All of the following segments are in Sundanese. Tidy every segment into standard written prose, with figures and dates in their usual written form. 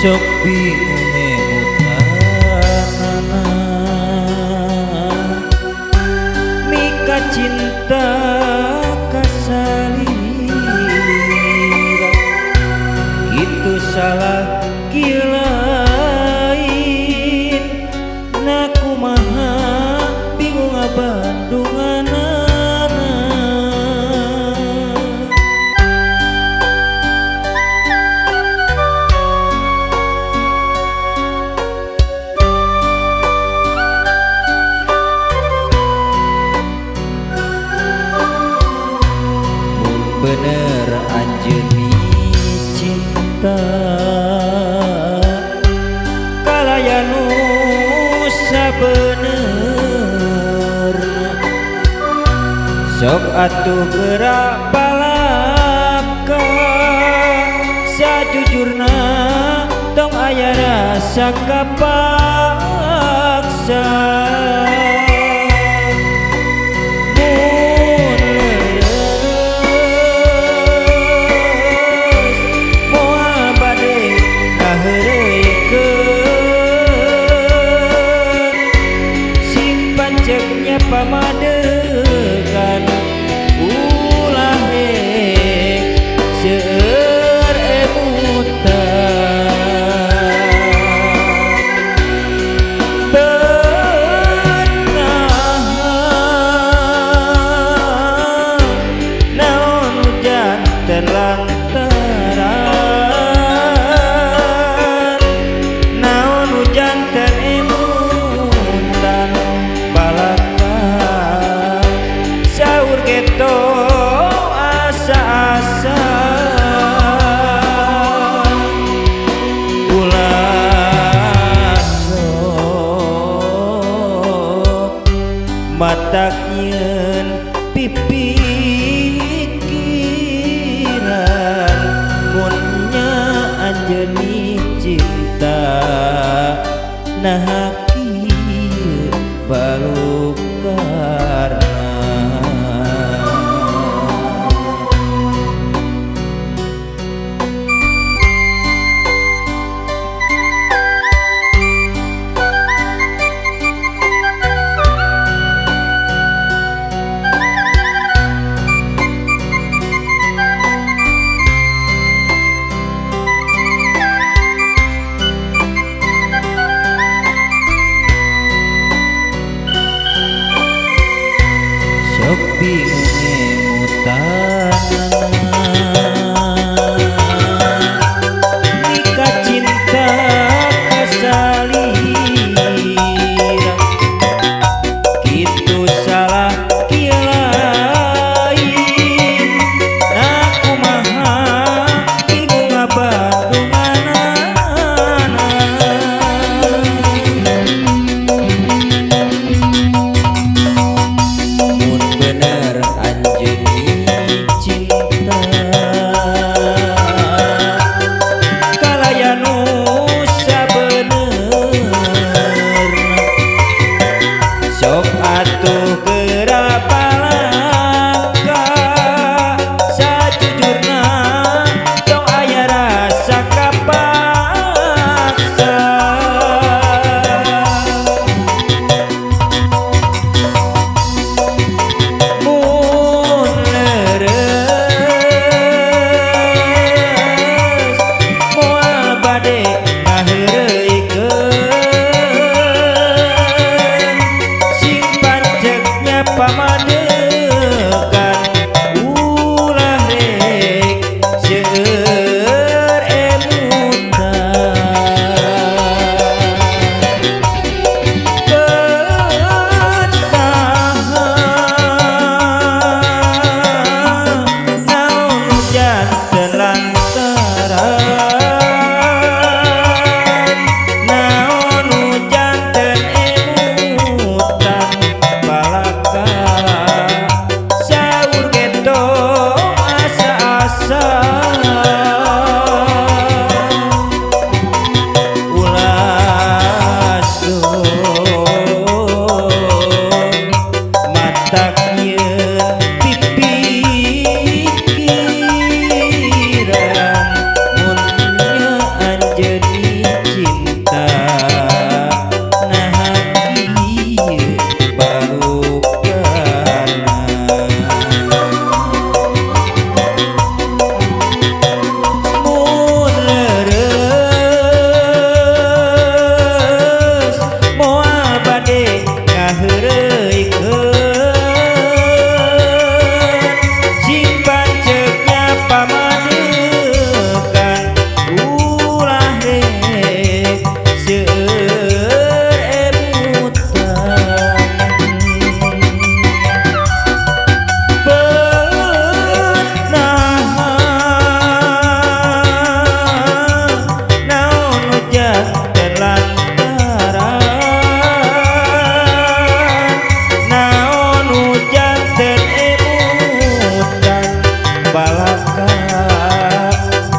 Sok bingung emutanana, mika cinta kasalira itu salah kieu lain na, kumaha bingung ngabandunganana. Mun bener anjeun cinta kalayan nu sabenerna, sok atuh gerak palaka sajujurna, tong aya rasa kapaksa. Mun leres moal bade ngaheureuykeun, sing panceknya pamadegan, ulah hek seueur emutan.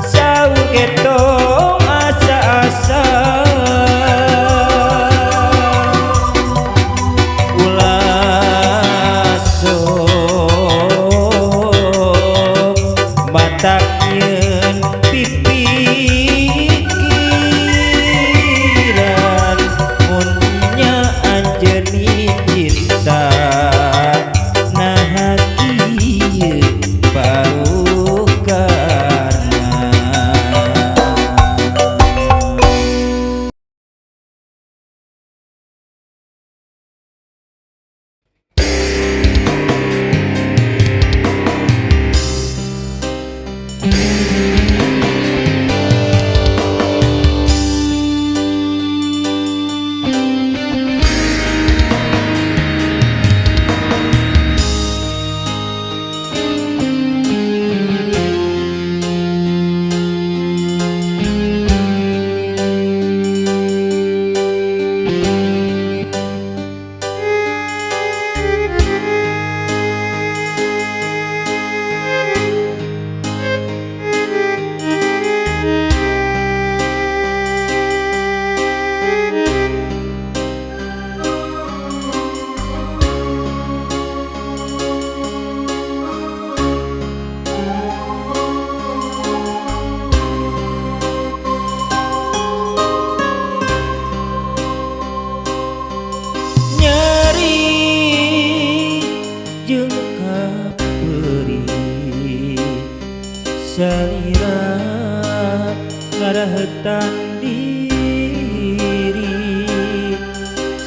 Saur getong asa-asa ulah sok matak nyeun pipikiran mun nya anjeun cinta naha kieu parukarna. Nyeri jeung kapeurih salira ngarahetan diri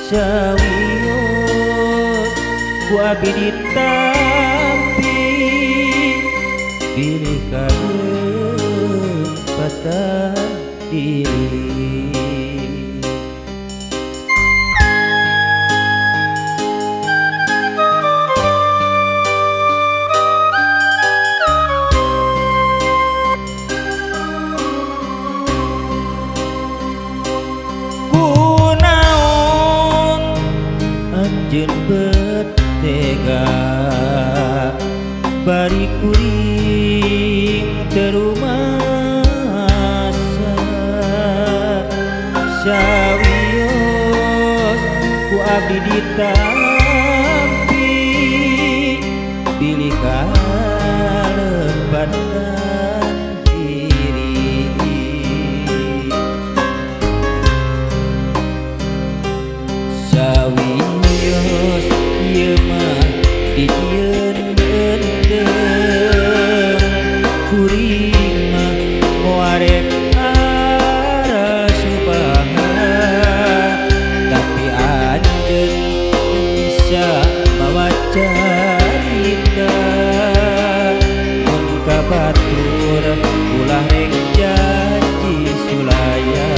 sawios ku abi ditampi bilih kalepatan diri. Kunaon anjeun bet tega bari kuring teu rumasa sawios ku abdi ditampi bilih kalepatan diri. Sawios ieu mah dijieun beuteung kuring mah moarek arasubaha tapi anjeun teu bisa mawa carita mun ka batur ulah rek janji sulaya.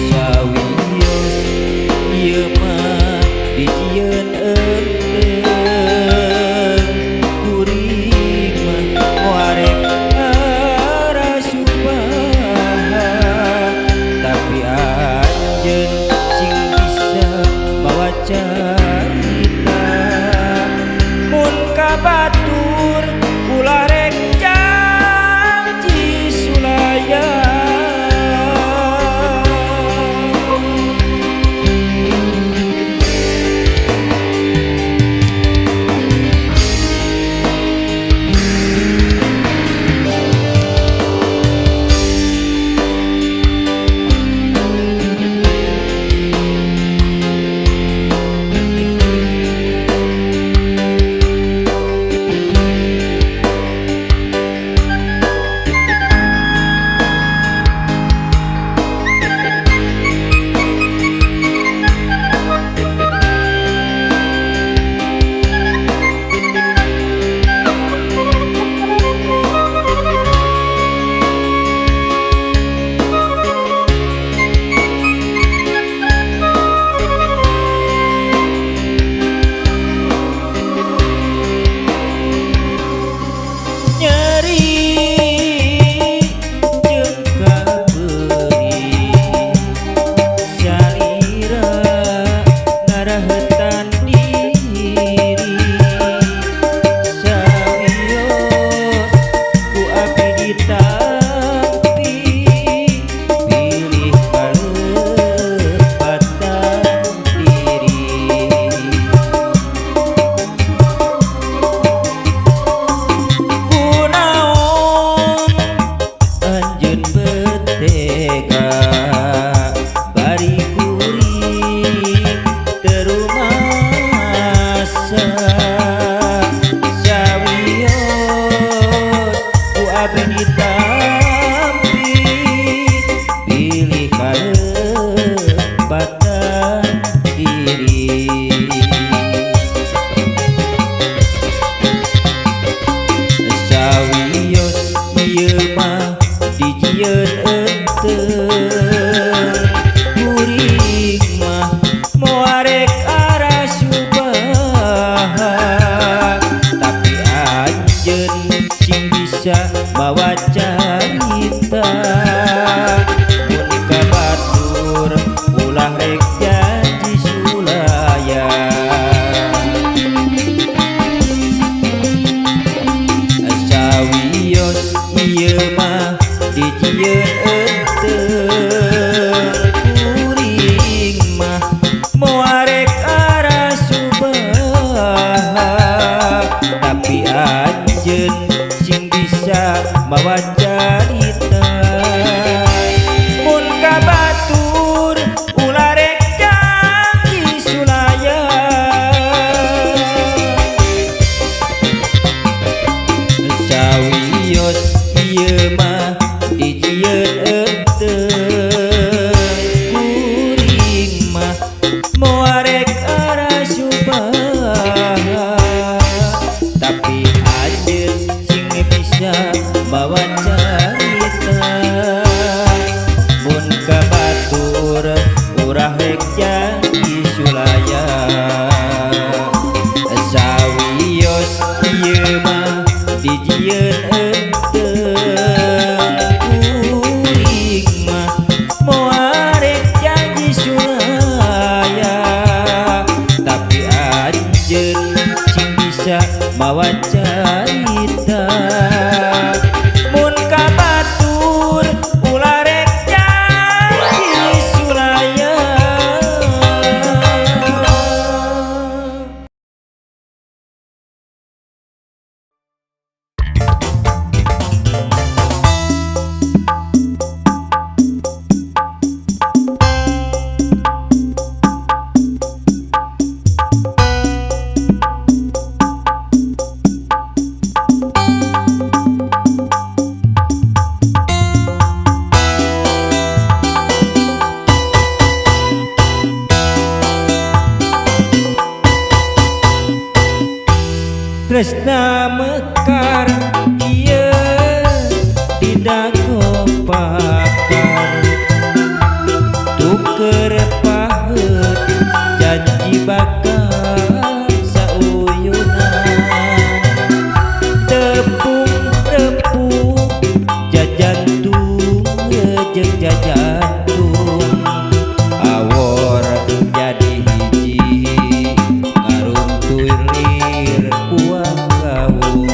Sawios ieu mah dijieun eunteng jasa sawios ku abdi ditampi bilih kalepatan diri sawios ieu mah dijieun eunteng kuring mah moarek arasubaha tapi anjeun sing bisa mawa carita mun ka batur ulah rek janji sulaya sawios ieu mah dijieun eunteng kuring mah moarek arasubaha tapi anjeun sing bisa mawa carita mun ka batur ulah rek janji sulaya sawios ieu mah dijieun eunteng kuring mah moarek arasubaha tapi anjeun sing bisa mawa carita mun ka batur urang rek janji sulaya sawios ieu mah dijieun eunteng kuring mah moarek janji sulaya tapi anjeun sing bisa mawa carita mun ka batur ulah rek janji sulaya. Tresna mekar ieu didago pakar tuker paheut janji bakal sauyunan tepung repung jajantung jeung jajantung awor jadi hiji ngaruntuy lir buah kawung.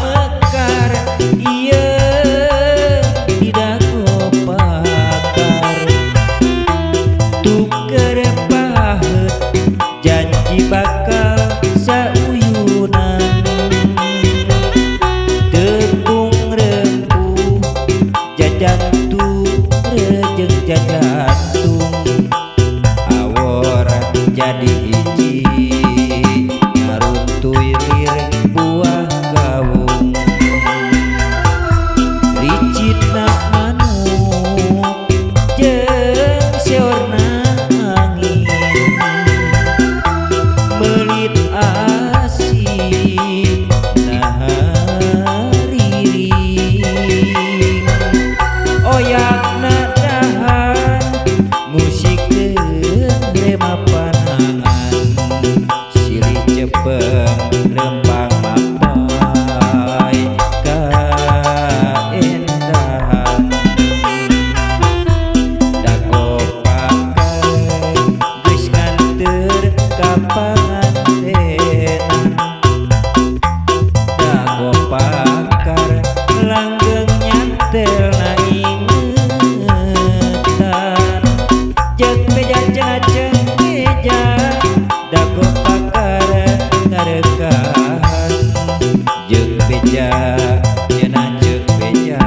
mekar ieu di dago pakar tuker paheut janji bakal sauyunan tepung rempuh jajantu rejeng jajantung awor jadi hiji ngaruntuy lir buah kawung ricitna manuk jeung seorna angin melit asih nahariring oyakna dahan musikeun rema panangan silih cepeng lempang mapai kaendahan dago pakar geus nganteur ka pangantenan dago pakar langgeng nyantel na ingetan jeung beja cenah jeung beja dago pakar ngarekahan jeung beja cenah jeung beja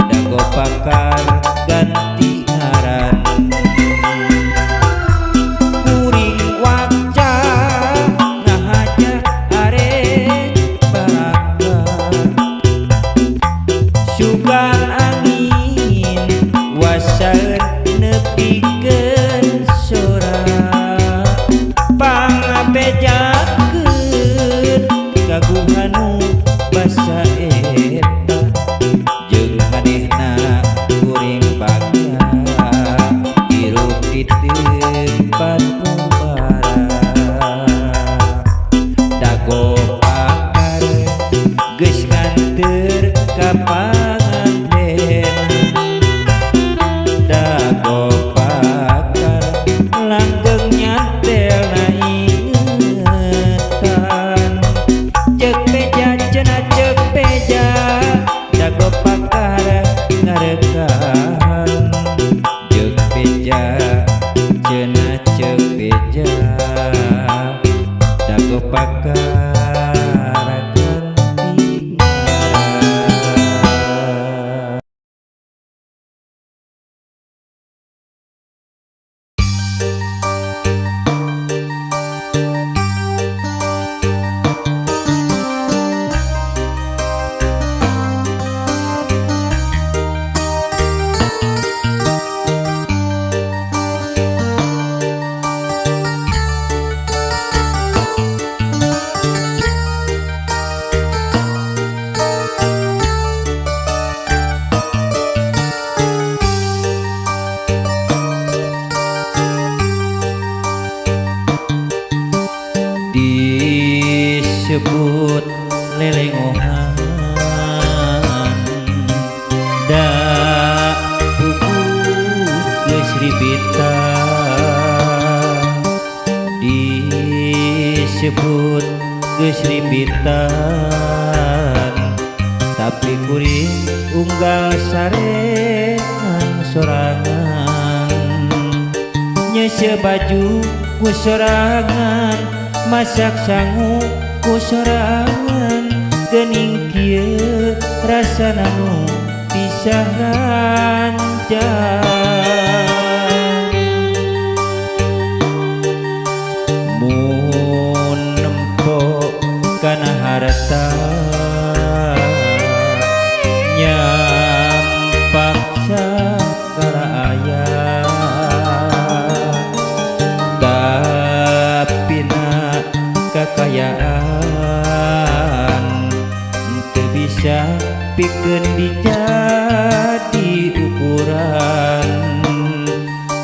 dago pakar ganti ngaran kuring wakca ngahaja arek balakar sugan angin wasaeun nepikeun sora pangabejakeun kaguhanu basa eta jeung manehna kuring bagja hirup di tempat ngumbara dago pakar geus nganteur ka pangantenan dago pakar langgeng nyantel na ingetan jeung beja cenah jeung beja dago pakar ngarekahan jeung beja cenah jeung beja dago pakar ganti ngaran. Disebut lelengohan da buku geus ribitan disebut geus ribitan tapi kuring unggal sarengan sorangan nyese baju ku sorangan masak sangu ku sorangan geuning kieu rasana nu pisah ranjang mun nempo kana harta nyampak sagala aya tapi na kakayaan teu bisa pikeun dijadi ukuran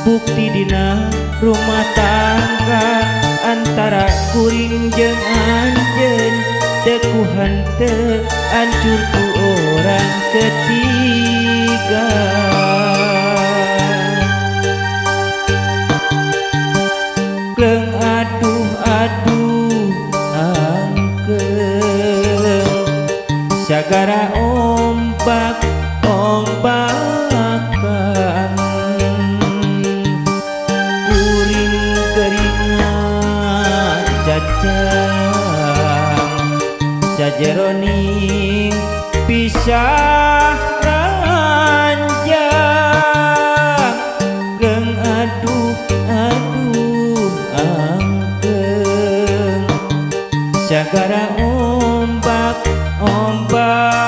bukti dina rumah tangga antara kuring jeung anjeun teu ku henteu ancur ku orang ketiga. Kleng aduh aduh angkeung Sagara ombak ombakan kuring keringat cacang sajeroning pisah ranjang geung aduh aduh angkeung sagara ombak ombakan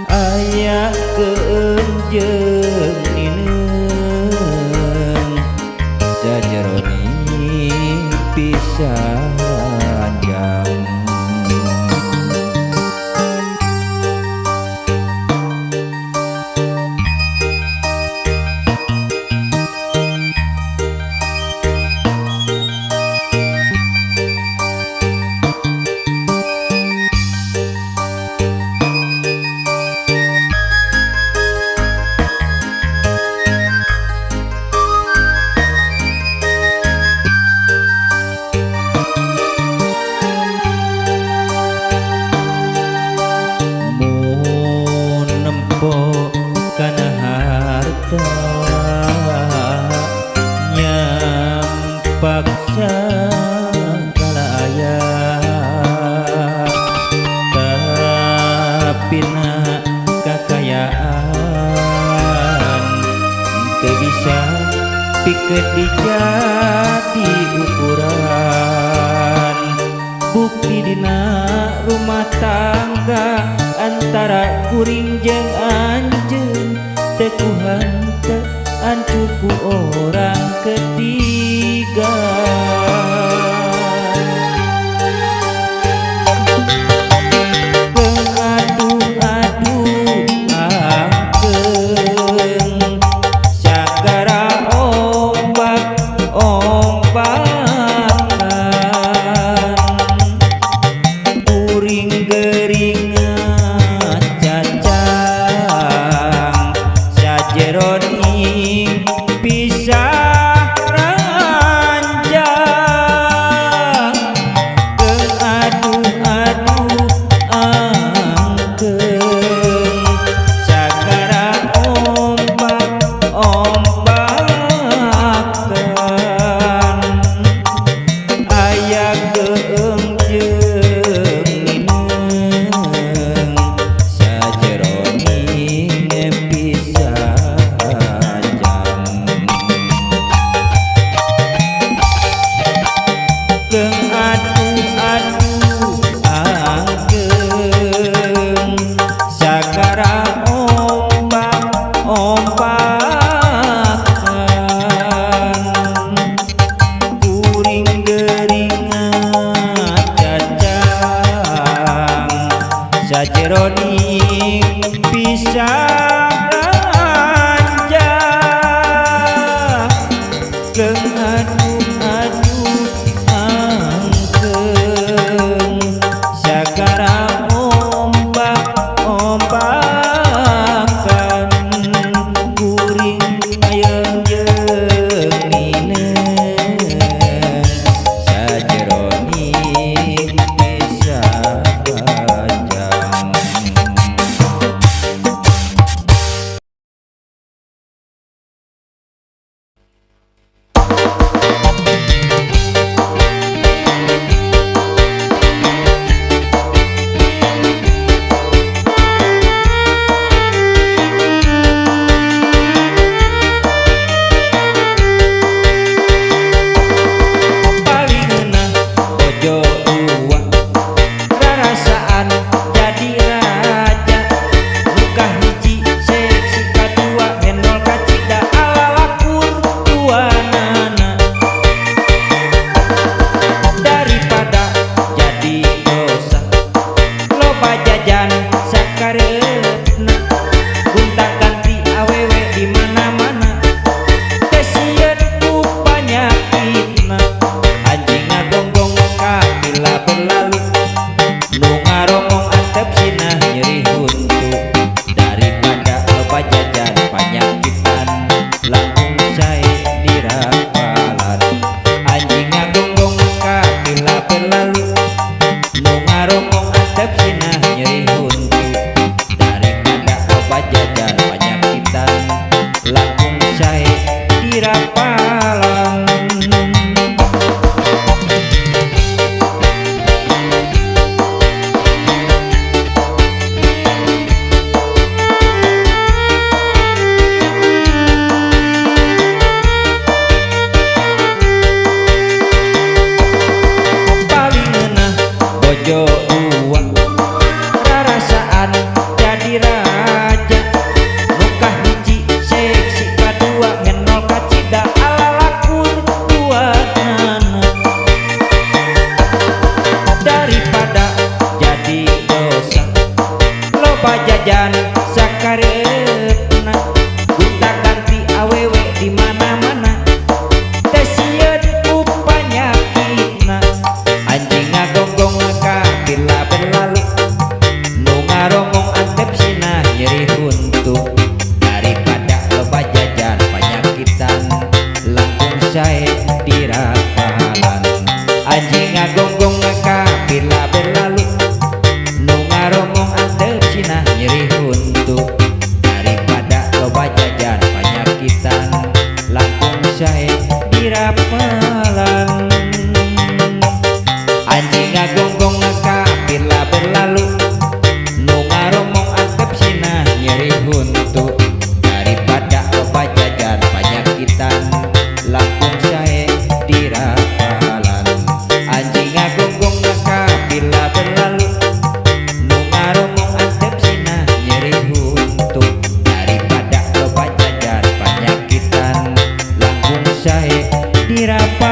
aya keung jeung nineung sajeroning pisah ranjang. Kana harta nyampak sagala aya tapi na kakayaan teu bisa pikeun dijadi ukuran bukti dina rumah tangga antara kuring jeung anjeun teu ku henteu ancur ku orang ketiga. Aduh-aduh angkeung sagara ombak ombakan kuring geringat cacang sajeroning pisah ranjang geung aduh-aduh angkeung sagara ombak ombakan aya keung jeung nineung sajeroning pisah ranjang. Geung aduh-aduh angkeung sagara ombak ombakan kuring geringat cacang sajeroning pisah ranjang geung aduh-aduh angkeung sagara ombak ombakan kuring ayeung jeung nineung sajeroning pisah ranjang. Agonggong kapila berlalu nu ngaromong antep sinah nyeri huntu daripada loba jajan panyakitan langkung sae dirapalan. Anjing agonggong kapila berlalu nu ngaromong antep sinah nyeri huntu daripada loba jajan panyakitan langkung sae dirapalan.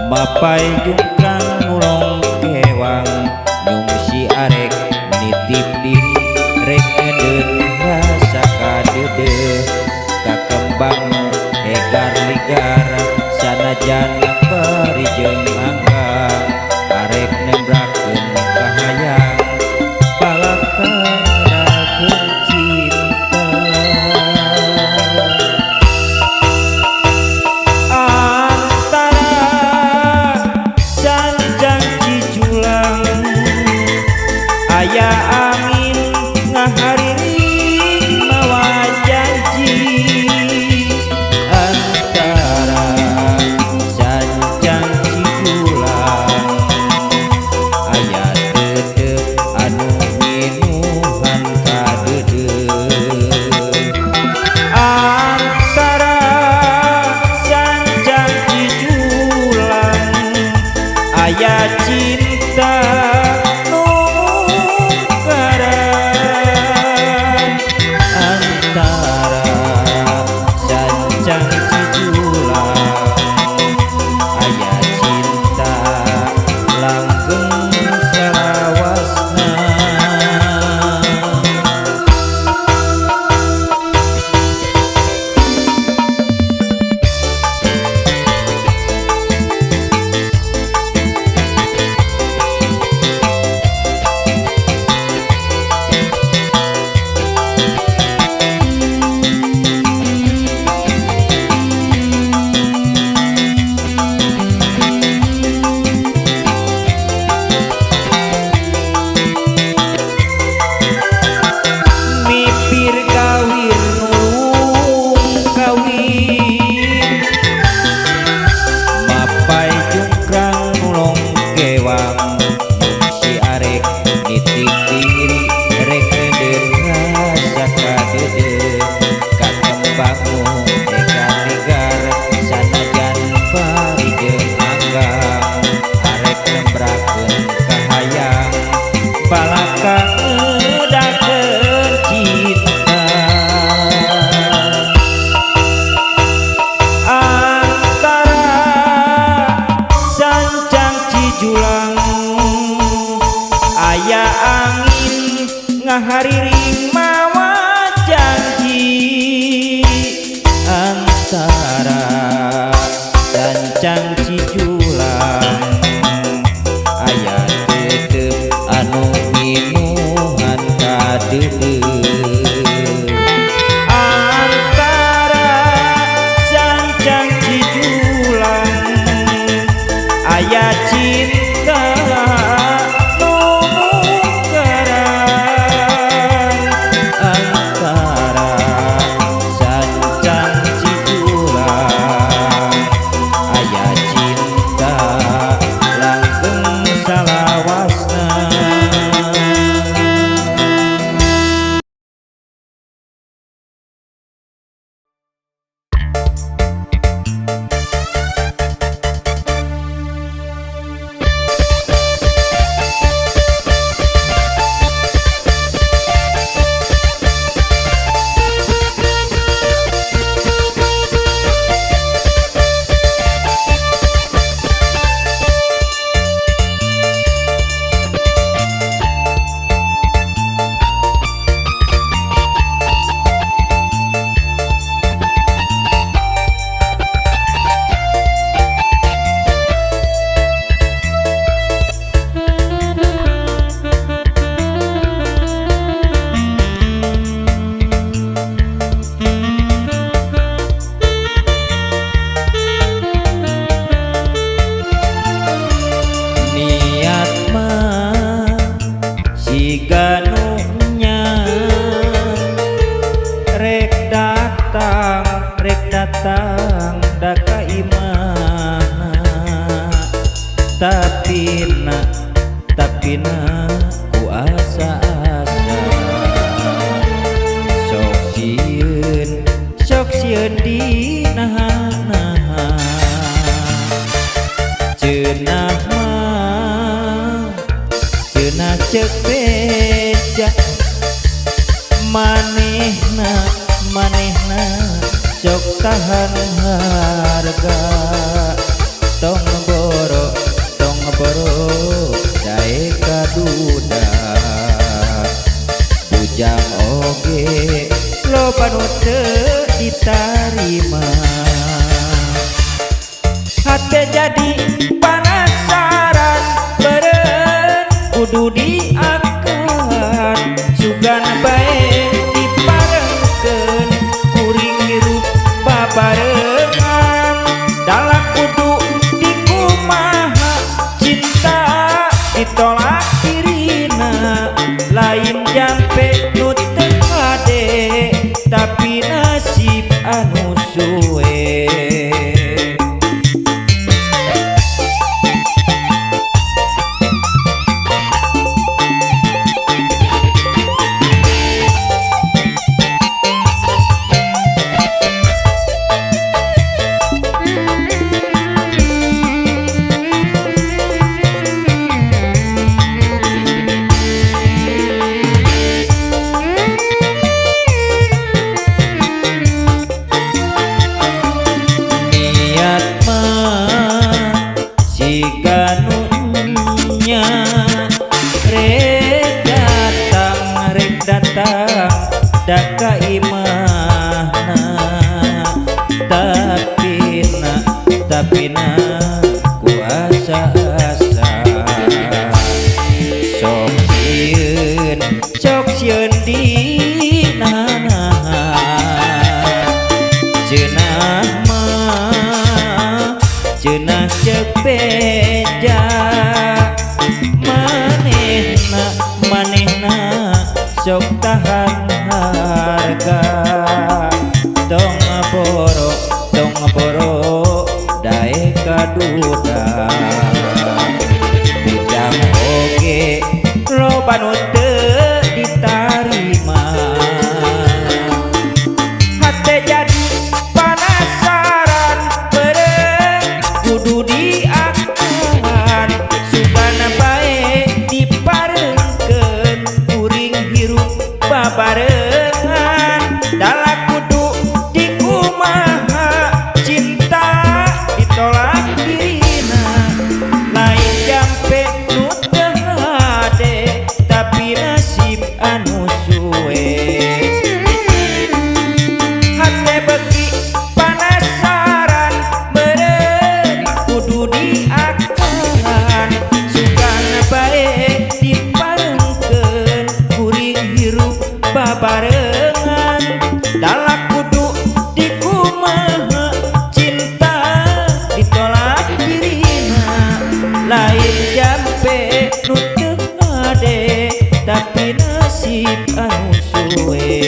Mapai jungkang nulong kewang nyungsi arek nitip diri rek ngeudeun rasa kadeudeuh kakembang hegar ligar sanajan bari jeung anggang arek nembrakeun kahayang balakang cinta. Antara Sancang Cijulang aya angin ngahariring mawa janji. Antara Sancang Cijulang aya tetep anu nginuhan kadeudeuh. Antara Sancang Cijulang aya cinta nu mungkaran. Antara Sancang Cijulang aya cinta langgeng salawasna. Mipir kawir nulung kawin mapai jungkrang nulong kewang si arek nitip diri rek ngeudeun rasa kadeudeuh kakembang hegar ligar sanajan bari jeung anggang arek nembrakeun kahayang balaka ngedakeun cinta. Antara Sancang Cijulang aya angin ngahariring mawa janji. Antara Sancang Cijulang aya tetep anu nginuhan kadeudeuh. Antara Sancang Cijulang aya cinta nu mungkaran. Antara Sancang Cijulang aya cinta. Tapina tapina ku asa-asa sok sieun dinaha-naha. Cenah mah cenah ceuk beja manehna manehna sok tahan harga. Tong boro tong boro daek ka duda bujang oge loba nu teu ditarima. Hate jadi panasaran beureun kudu diakan sugan bae diparengkeun kuring hirup babarengan. Dalam kudu dikumaha cinta ditolak dirina lain jampe nu teu kade tapi nasib anu suwe. Niat mah siga nu nya rek datang da ka imahna tapina tapina ku asa-asa sok sieun dinaha. Cenah mah cenah ceuk beja manehna manehna sok tahan harga. Tong boro daek ka duda bujang oge loba nu teu ditarima. Hate jadi panasaran beureun kudu diakan sugan bae diparengkeun kuring hirup babarengan. Dalam kudu dikumaha cinta ditolak dirina lain jampe nu teu hade tapi nasib anu suwe. Hate beuki panasaran beureun kudu diakan sugan bae diparengkeun kuring hirup babarengan. Dalam kudu dikumaha cinta ditolak dirina lain jampe nu teu hade tapi nasib anu suwe.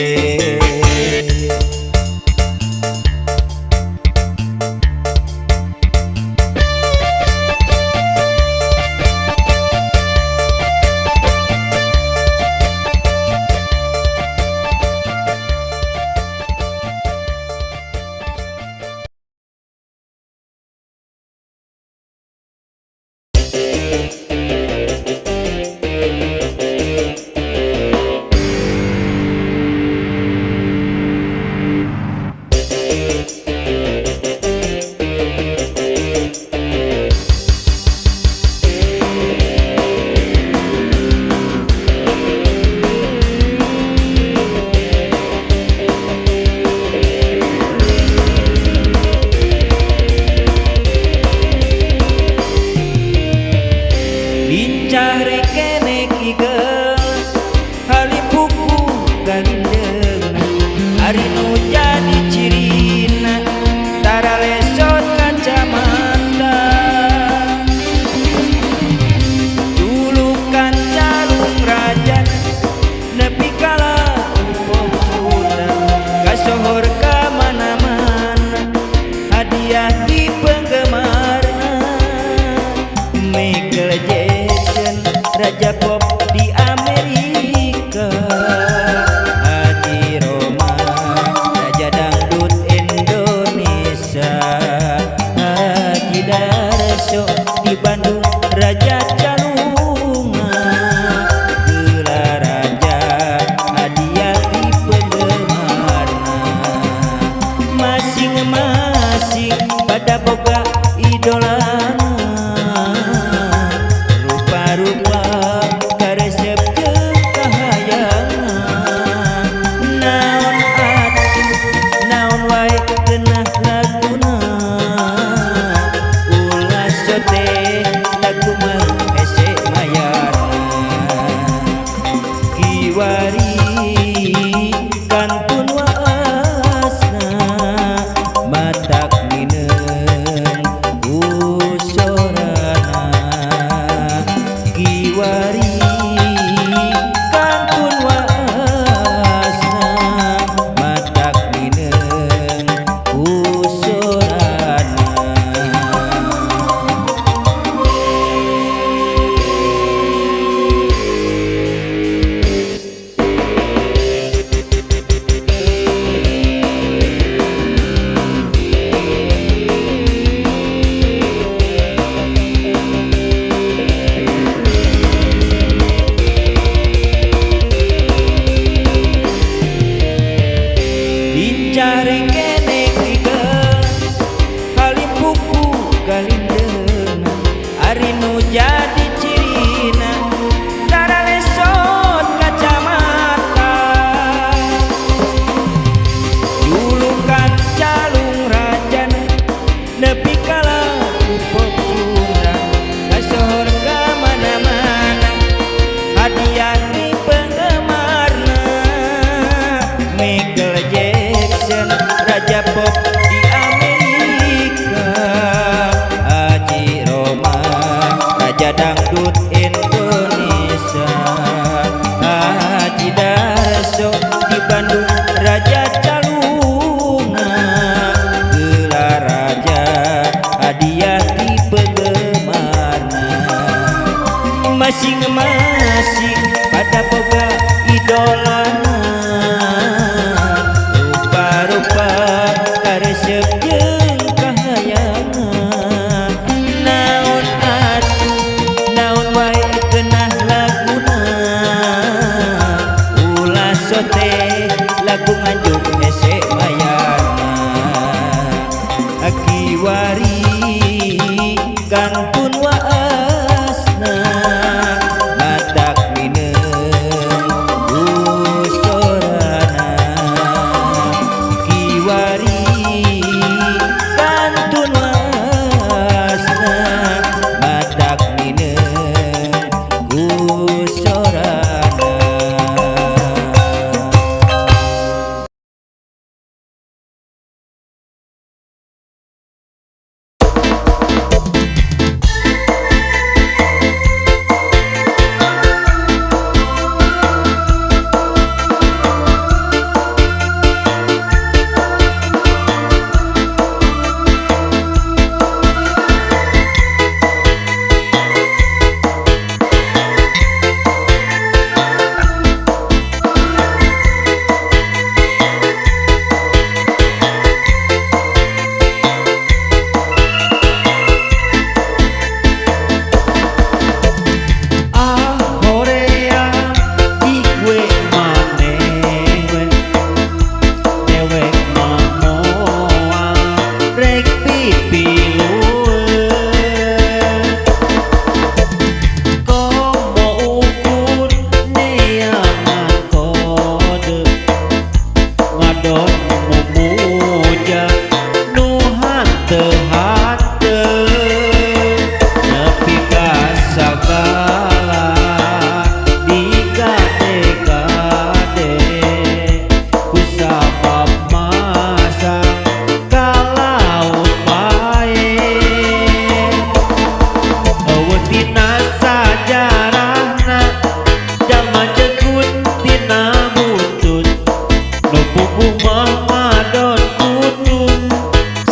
Lincah rekenek igel halim buku galindeng ari nu jadi cirina tara lesot kacamata julukan calung raja nepi kala sultan kasohor ka mana-mana hadiah di penggemarna. Michael Jackson raja pop di Amerika. Haji Roma raja dangdut Indonesia. Haji Darso di Bandung raja calunga. Gelar raja hadiah di penggemarna. Masing-masing pada boga idolana. Rupa-rupa karesep jeung kahayangan. Naon atuh naon wae geunah laguna. Ulah sote lagu mah hese mayarna. Kiwari kantun waasna matak mineng ku sorana. Kiwari kantun waasna matak mineng ku sorana. Lincah kene igel halim buku galindeuna. Ari nu jadi cirina tara lesot kacamata. Julukan calung rajana nepi ka lagu pop Sunda. Kasohor ka mana-mana hadiah ti penggemarna. Michael Jackson raja pop di Amerika. Haji Roma raja dangdut Indonesia. Haji Darso di Bandung raja calunga. Gelar raja hadiah ti penggemarna. Masing-masing pada boga idolana. Rupa-rupa karesep jeung kahayangan. Naon atuh naon wae geunah laguna. Ulah sote lagu Nganjuk hese mayarna. Kiwari kantun waasna matak mineng ku sorana. Kiwari kantun waasna matak mineng ku sorana.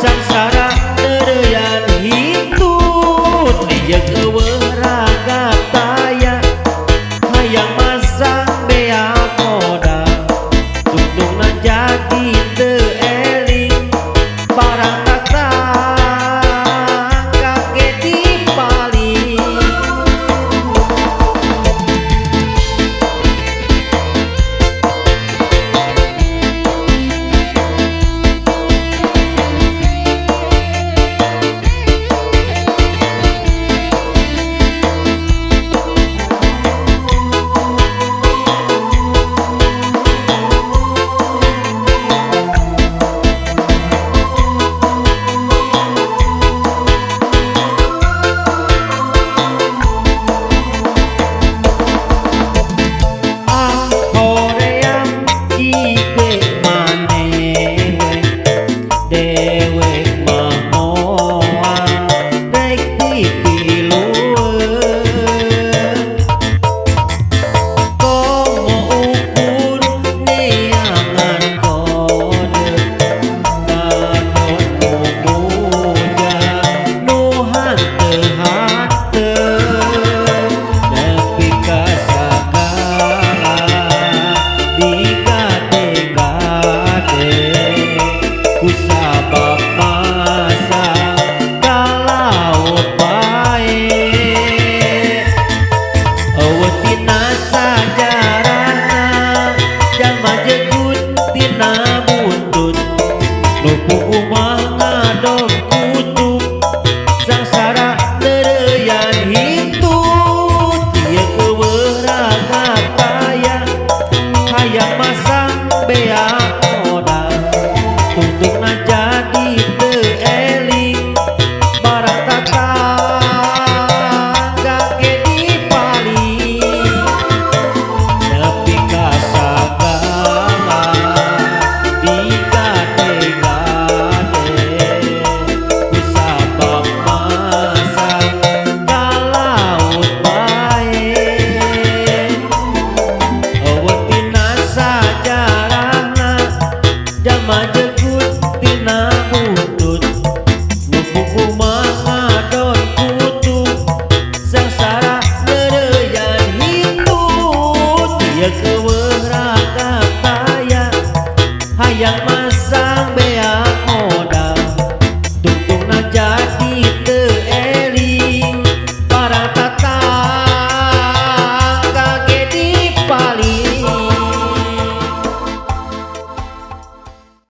Sangsara neureyan hitut.